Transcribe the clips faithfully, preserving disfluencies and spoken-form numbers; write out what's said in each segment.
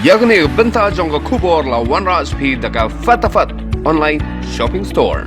Ïa kane ka bynta jong ka khubor la wanrah sha phi da ka Fatafat Online Shopping Store.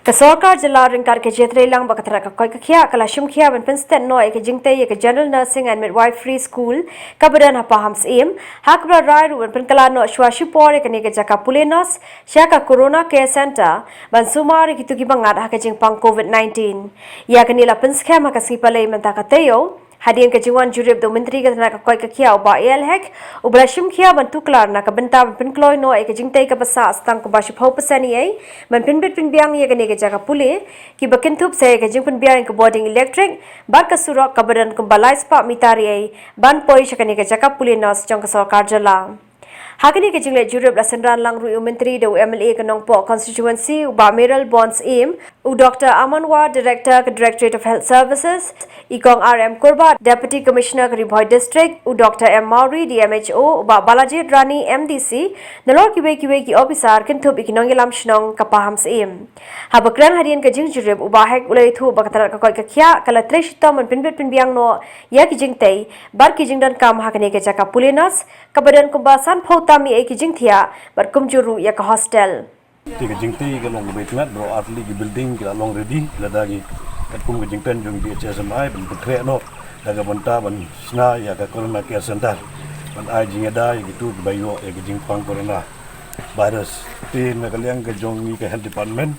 Ka sorkar jylla ryngkat ka jingtreilang bad ka tnat ka koit ka khiah ka la shim khia ban pynstet noh ïa ka jingtei ïa ka General Nursing and Midwifery School kaba don ha Pahamsyiem, ha kaba la rai ruh ban pynkylla noh shuwa shipor ïa kane ka jaka pule nurse sha ka Corona Care Centre ban sumar ïa kito kiba ngat ha ka jingpang covid nineteen. Ïa kane la pynskhem ha ka sngi Palei mynta ka taïew, hadien ka jingwan jurip da u Myntri ka tnat ka koit ka khiah u Bah A L Hek, uba la shim khia ban tuklar na ka bynta ban pynkloi noh ïa ka jingtei kaba sah tang kumba shiphew percent ïa, ban pynbit pynbiang ïa kane ka jaka pule, kiba kynthup sa ïa ka jingpynbiang ïa ka bording elektrik bad ka surok kaba don kumba lai spah mitar ïa, ban poi sha kane ka jaka pule nurse jong ka sorkar jylla. Ha kane ka jingleit jurip la synran lang ruh ïa u Myntri da u M L A ka Nongpoh Constituency u Bah Mayralborn Syiem, u Doctor Aman War, Director ka Directorate of Health Services, i Kong R M Kurbah, Deputy Commissioner ka Ri Bhoi District, u Doctor M Mawrie, D M H O, u Bah Balajied Rani, M D C, nalor kiwei kiwei ki ophisar kynthup ïa ki nongïalam shnong ka Pahamsyiem. Haba kren hadien ka jingjurip, u Bah Hek u la ïathuh ba ka tnat ka koit ka khiah ka la trei shitom ban pynbit pynbiang noh ïa ki jingtei bad ki jingdonkam ha kane ka jaka pule nurse, kaba don kumba sanphew tam ïa ki jingthiah bad kumjuh ruh ïa ka hostel. Te ka jingtei ka long kaba itynnad, baroh artylli ki building ki la long ready, lada ngi katkum ka jingkren jong D H S M I ban pynkhreh noh da ka bynta ban shna ïa ka Corona Care Centre, ban ai jingïada ïa kito kiba ïoh ïa ka jingpang corona virus. Te na ka liang ka jong ngi ka Health Department,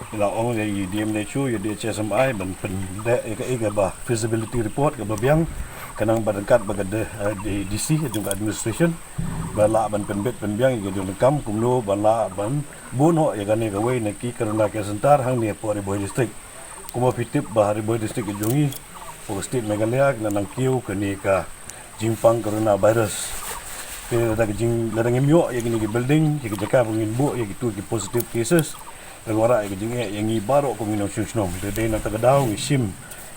ngi la ong ïa i D M H O, ïa D H S M I ban pyndep ïa ka, ïa kaba feasibility report kaba biang, khnang ba ryngkat bad ka D-, eh, D-, D C jong ka administration, ba lah ban pynbit pynbiang ïa ka jingdonkam kumno ba lah ban buh noh ïa kane kawei na ki Corona Care Centre hangne hapoh Ri Bhoi District. Kumba phi tip ba Ri Bhoi District ka jong ngi, hapoh state Meghalaya, ka la nang kiew kane ka jingpang corona virus. Te lada ka jing, lada ngim ïoh ïa kine ki building, ïa ki jaka ba ngin buh ïa kito ki positive cases, kan wanrah ïa ka jingeh ïa ngi baroh kum ki nongshong shnong. Te dei na kata ka daw ngi shim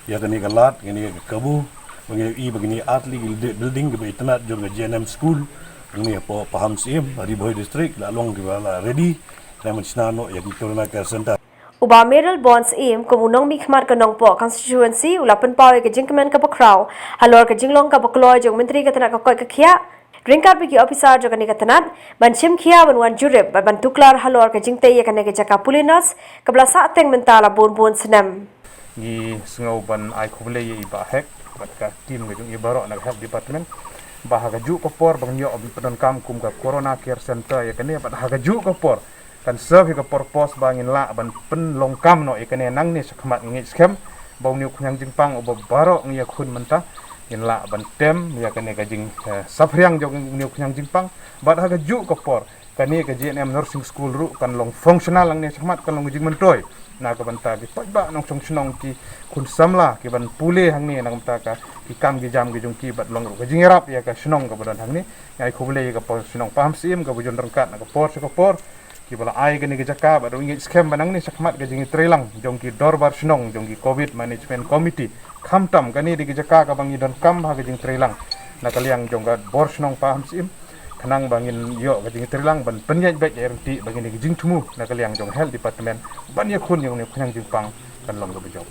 ïa kane ka lad, kane ka kabu, ba ngi ïohi ba kine artylli ki building kiba itynnad jong ka G N M school, kane hapoh Pahamsyiem, Ri Bhoi District, la long kiba la ready, khnang ban shna noh ïa ki Corona Care Centre. U Bah Mayralborn Syiem, kum u nongmihkhmat ka Nongpoh Constituency, u la pynpaw ïa ka jingkmen kaba khraw halor ka jinglong kaba kloi jong u Myntri ka tnat ka koit ka khiah ryngkat bad ki ophisar jong kane ka tnat ban shim khia ban wan jurip bad ban tuklar halor ka jingtei ïa kane ka jaka pule nurse kaba la sah teng mynta la bun bun snem. Ngi sngew ban ai khublei ïa i Bah Hek bad ka team ka jong i baroh na ka Health Department, ba ha kajuh ka por ba ngin ïoh ban pyndonkam kum ka Corona Care Centre ïa kane, bad ha kajuh ka por kan serve ïa ka purpose ba ngin lah ban pynlong kam noh ïa kane. Nangne shakhmat ngi ngeit skhem ba une u khñiang jingpang uba baroh ngi ïakhun mynta, ngin lah ban tem ïa kane ka jing, eh, saphriang jong une u khñiang jingpang. Bad ha kajuh ka por kane ka G N M Nursing School ruh kan long functional nangne shakhmat, kan long ka jingmyntoi na ka bynta ki paidbah nongshong shnong, ki khun samla ki ban pule hangne na ka bynta ka, ki kam ki jam ki jong ki, bad long ruh ka jingïarap ïa ka shnong kaba don hangne. Ngi ai khublei ïa ka por shnong Pahamsyiem kaba ju ryngkat na ka por sha ka por, kiba la ai kane ka jaka, bad ruh ngi ngeit skhem ba nangne shakhmat ka jingïatreilang jong ki dorbar shnong, jong ki Covid Management Committee, khamtam kane dei ka jaka kaba ngi donkam ha ka jingtreilang na ka liang jong ka bor shnong Pahamsyiem, khnang ba ngin ïoh ka jingïatreilang ban pynïaid beit ïa ryntih ba kine ki jingthmu na ka liang jong Health Department ban ïakhun ïa une u khñiang jingpang kan long kaba jop.